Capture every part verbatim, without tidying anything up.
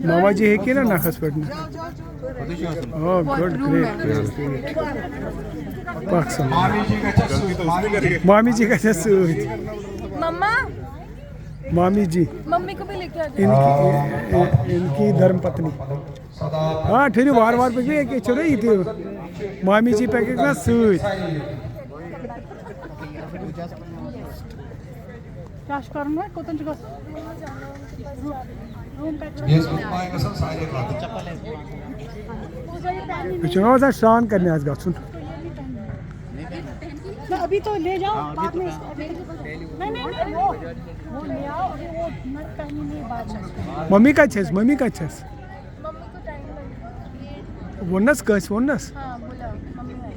ماما جی ہیٚکہِ نا نکھس پٮ۪ٹھ نِتھ؟ Oh, good, great, great, great. پکھ سا۔ مامی جی گژھِ سۭتۍ۔ मम्मा। مامی جی، मम्मी को भी लेके आ जाओ। ان کی، ان کی دھرم پتنی۔ ہاں، ٹھٔہرِو، وارٕ وارٕ پٔکِو، ییٚکیٛاہ چھُ نا یہِ تہِ۔ مامی جی پَکہِ نا سۭتۍ۔ کیٛاہ چھُ کَرُن وۄنۍ؟ کوٚتَن چھُ گژھُن؟ روٗم کَتہِ چھُ؟ أسۍ چھِ وۄنۍ آسان سرٛان کَرنہِ آز گژھُن۔ نہ، ابھی تو لے جاؤ، بعد میں اس کو، ابھی تو، نہیں، نہیں، نہیں، وہ، وہ لے آؤ، ابھی وہ نہ، پہلے نہیں بات ہے۔ ممی کَتہِ چھَس؟ ممی کَتہِ چھَس؟ मम्मी को टाइम लगेगा। ووٚننَس کٲنٛسہِ ووٚننَس؟ हाँ, बोला मम्मी आई।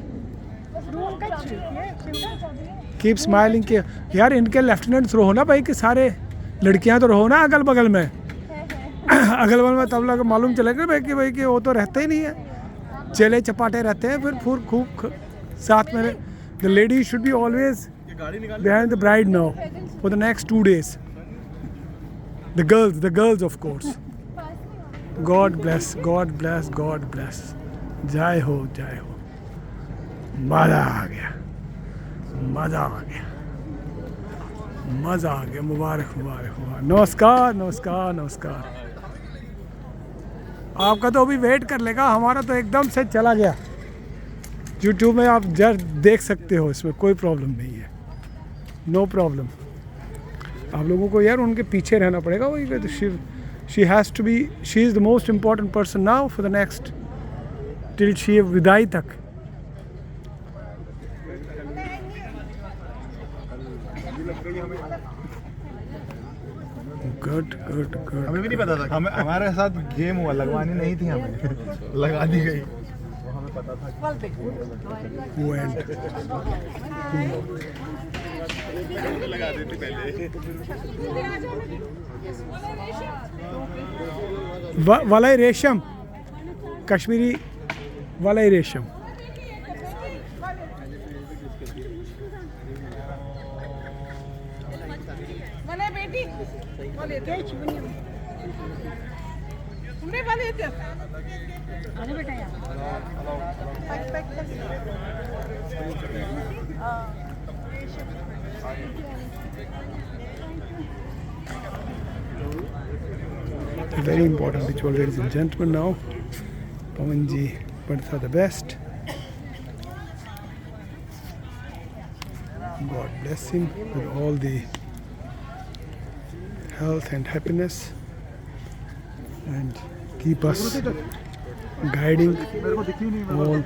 बस रूम का चाहिए। Keep smiling کہ یار، ان کے لیفٹیننٹس رہو نا بھائی، کہ سارے لڑکیاں تو رہو نا اگل بگل میں۔ اگل بگل میں تب لوگ معلوم چلے گا بھائی کہ، بھائی کہ وہ تو رہتے ہی نہیں ہے، چیلے چپاٹے رہتے ہیں۔ پھر پھر خوب کھ- ساتھ میں، the lady should be always behind the bride now for the next two days. The girls, the girls of course. God bless, God bless, God bless. जय हो, जय हो। मजा आ गया, मजा आ गया, मजा आ गया। मुबारक, मुबारक, मुबारक। नमस्कार, नमस्कार, नमस्कार। आपका तो अभी वेट कर लेगा, हमारा तो एकदम से चला गया। यूट्यूब में आप जस्ट देख सकते हो, इसमें कोई प्रॉब्लम नहीं है, नो प्रॉब्लम। आप लोगों को यार उनके पीछे रहना पड़ेगा। वही, she, she has to be, she is the most important person now for the next till she विदाई तक। Good, good, good. हमें भी नहीं पता था। हमें, हमारे साथ गेम हुआ, लगवानी नहीं थी हमें। लगा दी गई। Went. ولے ریشم، کشمیری ولے ریشم۔ وَلے بیٹی، وَلے بیٹی۔ ہمیں وَلے دے۔ A very important ritual, ladies and gentlemen. Now, Pawan ji, but for the best. God bless him with all the health and happiness and keep us guiding all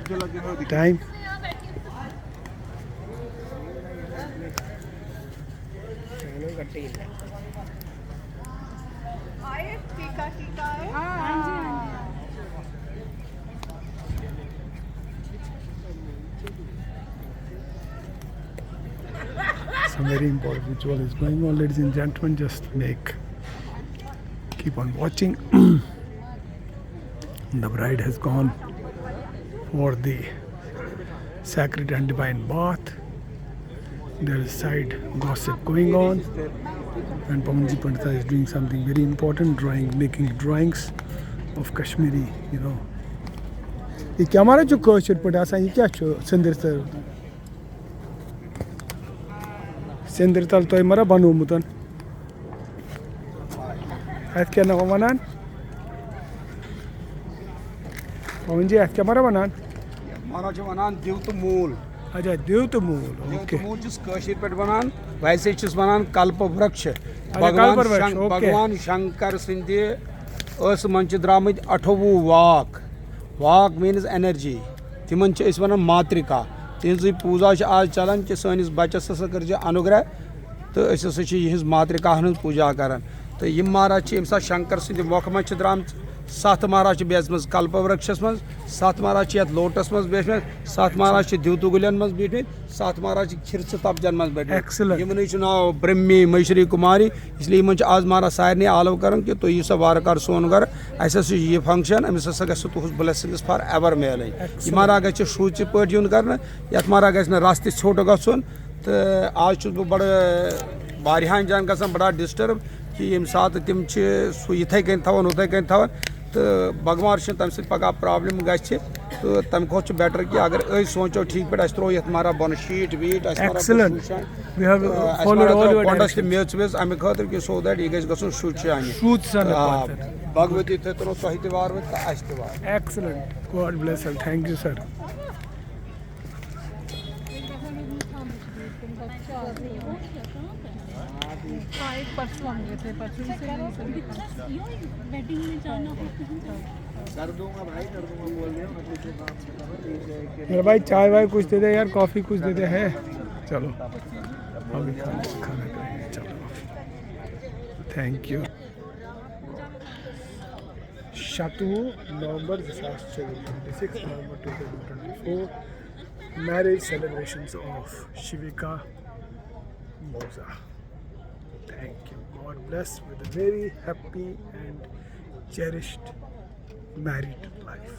time. آئے ٹھیک ہے، ٹھیک ہے۔ Some very important ritual is going on, ladies and gentlemen. Just make, keep on watching. The bride has gone for the sacred and divine bath. There is side gossip going on, and Pamanji Pandita is doing something very important, drawing, making drawings of Kashmiri, you know. یہ camera چھُ کٲشِر پٲٹھۍ آسان، یہِ کیٛاہ چھُ سٔنٛدٕر تل؟ سٔنٛدٕر تل تۄہہِ مَرا بَنومُت؟ اَتھ کیٛاہ ناو وَنان؟ پَوَن جی، اَتھ کیٛاہ مَرا وَنان؟ مانا چھِ وَنان دیوتہٕ موٗل۔ اچھا، دیوتہٕ موٗل، دیوتہٕ اوکے۔ موٗل چھِس کٲشِر پٲٹھۍ وَنان، ویسے چھِس وَنان کلپ ورکش۔ اچھا، کلپ ورکش، شنک-، اوکے۔ بھگوان شنکر سٕنٛدِ ٲسہٕ منٛز چھِ درٛامٕتۍ اَٹھووُہ واک۔ Walk means energy۔ تِمن چھِ أسۍ وَنان ماترِکا۔ تِہنٛزٕے پوٗزا چھِ آز چلان کہِ سٲنِس بَچَس ہسا کٔرۍزِ انوگرہ۔ تہٕ أسۍ ہسا چھِ یِہنٛز ماترِکاہَن ہٕنٛز پوٗجا کران۔ تہٕ یِم مہراز چھِ ییٚمہِ ساتہٕ شنکر سٕنٛدِ مۄکھٕ منٛز چھِ درٛامٕتۍ، ستھ مہراز چھِ بیٚژمٕژ کلپ ورکشس منٛز، ستھ مہراز چھِ یتھ لوٹس منٛز بیٹھمٕتۍ، ستھ مہراز چھِ دیوتہٕ گُلٮ۪ن منٛز بیٹھمٕتۍ، ستھ مہراز چھِ کھِرژٕ تپجن منٛز بیٹھمٕتۍ۔ Excellent۔ یِمنٕے چھُ ناو برہمی مہیشوری کماری، اس لیے یِمن چھِ آز مہراز سارنٕے آلو کران کہِ تُہۍ یِیِو سا وارٕ کارٕ سون گرٕ، اسہِ ہسا چھُ یہِ function، أمِس ہسا گژھِ تُہنٛز blessings forever میلٕنۍ۔ یہِ مہراز گژھِ شوٗژِ پٲٹھۍ یُن کرنہٕ، یتھ مہراز گژھِ نہٕ رس تہِ ژھیوٚٹ گژھُن۔ تہٕ آز چھُس بہٕ بڑٕ واریاہن جاین گژھان، بڑٕ disturb۔ کہِ ییٚمہِ ساتہٕ تِم چھِ سُہ یِتھَے کٔنۍ تھاوان، ہُتھَے کٔنۍ تھاوان، تہٕ بگوار چھِنہٕ تَمہِ سۭتۍ پگاہ پرابلم گژھِ، تہٕ تَمہِ کھۄتہٕ چھُ بیٹر کہِ اگر أسۍ سونٛچو ٹھیٖک پٲٹھۍ، اَسہِ ترٛوو یَتھ مَرا بۄنہٕ شیٖٹ ویٖٹ، اَسہِ مَرا بۄنہٕ Excellent. شوٗشان، We have تہٕ اَسہِ followed مَرا all ترٛوو your کۄنٛڈَس تہِ directions. میٚژ ویٚژ، اَمہِ خٲطرٕ کہِ so that یہِ گژھِ گژھُن شُد شانہِ۔ Shoot سانہِ آ، پَتہٕ۔ بھگوتی تھٲے ترٛوو تۄہہِ تہِ وارٕ وٲتۍ تہٕ اَسہِ تہِ وارٕ۔ Excellent. God bless her. Thank you, sir. میرے بھائی، چائے وائے کچھ دے دے یار، کافی کچھ دے دے ہے۔ چلو، ابھی کھانا، کھانا کھائیں گے۔ چلو، thank you. شَتوُہ نومبر زٕ ساس ژوٚوُہ، twenty six November two thousand twenty four, marriage celebrations of Shivika Moza. Thank you. God bless with a very happy and cherished married life.